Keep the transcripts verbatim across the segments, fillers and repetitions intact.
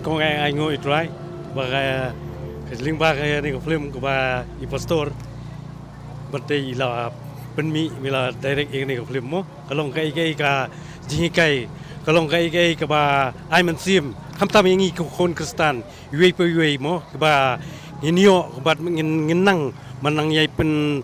Kong ai ai ngo i trai ba ka, ka lyngba ka ïa ne ka film kaba i pastor ba te i la pynmih, i la direct ïa ne ka film mo. Ka long kaei kaei ka jinghikai, ka long kaei kaei kaba ai mynsiem, khamtam ïa ngi ki khun Khristan iwei pa iwei mo, kaba ngin ïoh, kaba ngin, ngin nang, man nang ïai pyn,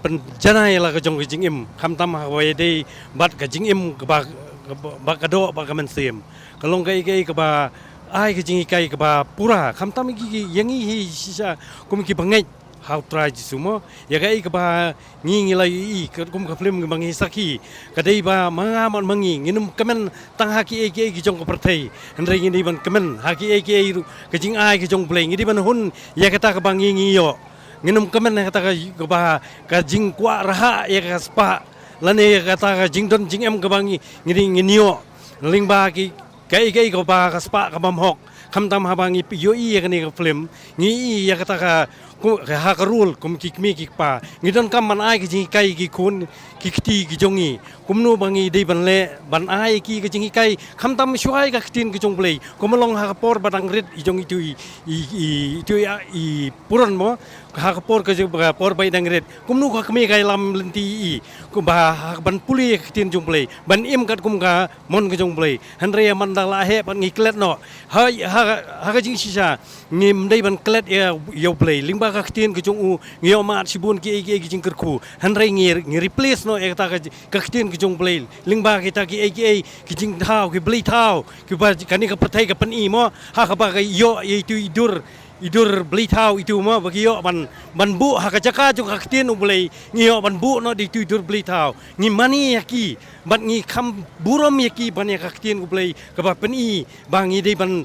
pynjanai la ka jong ka jingim, khamtam ha kaba ïadei bad ka jingim kaba, kaba, ba ka doh, ba ka mynsiem. Ka long kaei kaei kaba ai ka jinghikai kaba pura, khamtam ïa ki, ïa ngi hi shisha kum ki bangeit ha u Trai Jisu mo. Ïa kaei kaba ngi, ngi la ïohi katkum ka film ba ngi sakhi, ka dei ba ma nga bad ma ngi ngin ym kmen tang ha kiei kiei ki jong ka pyrthei, hynrei ngi dei ban kmen ha kiei kiei ruh ka jingai ka jong Blei, ngi dei ban hun ïa kata kaba ngi, ngi ïoh. Ngin ym kmen ïa kata ka, kaba ka jingkwah rhah ïa ka spah, lane ïa kata ka jingdon jingem kaba ngi, ngi dei ngin ïoh lyngba ki, kaei kaei kaba ka spah ka bym hok. Khamtam haba ngi ïohi ïa kane ka film, ngi ïohi ïa kata ka, ku, ka ha ka rul kum ki kmie ki kpa, ngi donkam ban ai ka jinghikai ki khun ki kti ki jong ngi. Kumno ba ngi dei ban leh ban ai ki ka jinghikai, khamtam shuwa ïa ka ktien ka jong Blei. Kum long ha ka por ba dang rit i jong itu i, i, i, itu i, i puron mo, ha ka por ka jong, ka por ba i dang rit. Kumno ka kmie ka ïalam lynti i, kumba ha ban pule ïa ka ktien jong Blei, ban im katkum ka mon ka jong Blei. Hynrei man da la heh pat ngi klet noh. Ha, ha, ha ka jingshisha ngim dei ban klet ïa, ïa u Blei. Lyngba ka ktien ka jong u ngi ïoh mad shibun kiei kiei ki jingkyrkhu. Hynrei ngi, ngi replace noh ïa kata ka, ka ktien ka jong Blei lyngba kita kiei kiei ki jingthaw, ki blei thaw kiba kane ka pyrthei ka pyni mo. Ha kaba ka ïoh ïa itu i dur, i dur blei thaw itu mo, ba ki ïoh ban, ban buh ha ka jaka jong ka ktien u Blei, ngi ïoh ban buh noh da itu i dur blei thaw. Ngi mane ïa ki bad ngi kham burom ïa ki ban ïa ka ktien u Blei kaba pyni ba ngi dei ban,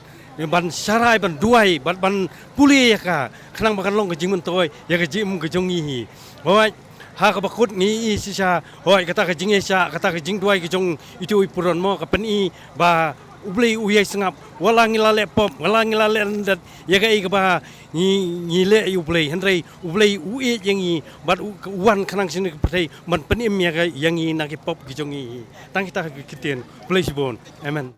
ban sharai, ban duwai bad ban pule ïa ka, khnang ba kan long ka jingmyntoi ïa ka jingim ka jong ngi hi. Hooid, ha kaba kut ngi ïohi shisha, hooid, kata ka jingïaishah, kata ka jingduwai ka jong itu i puron mo, ka pyni ba u Blei u ïai sngap. Wat la ngi la leh pop, wat la ngi la leh lyndet ïa kaei kaba ngi, ngi leh ïa u Blei, hynrei u Blei u ïeit ïa ngi bad u, u wan khnang sha kane ka pyrthei ban pynim ïa ka, ïa ngi na ki pop ki jong ngi. Tang kita ki ktien. Blei shibun. Amen.